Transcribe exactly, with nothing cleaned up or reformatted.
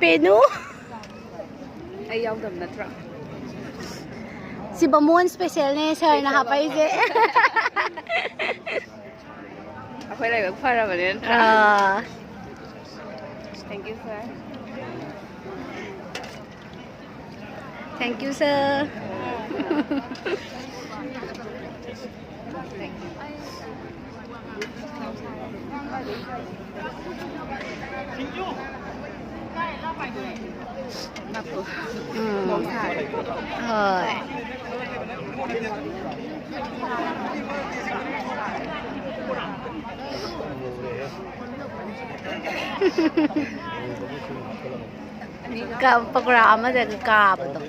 ꯄꯦꯅꯨ꯫ ꯑꯩ ꯌꯥꯎꯗꯕ ꯅꯠꯇ꯭ꯔꯣ? ꯁꯤ ꯕꯥꯃꯣꯟ specialꯅꯦ ꯁꯥꯔꯅ ꯍꯥꯞꯄꯛꯏꯁꯦ꯫ ꯑꯩꯈꯣꯏ ꯂꯥꯏꯕꯛ ꯐꯔꯕꯅꯦ ꯅꯠꯇ꯭ꯔꯥ? ꯑꯥ꯫ Thank you, sir. Thank you, sir. ꯎꯝ꯫ ꯍꯣꯏ꯫ ꯀ-, ꯄꯀꯣꯔꯥ ꯑꯃꯗꯒ ꯀꯥꯕꯗꯣ꯫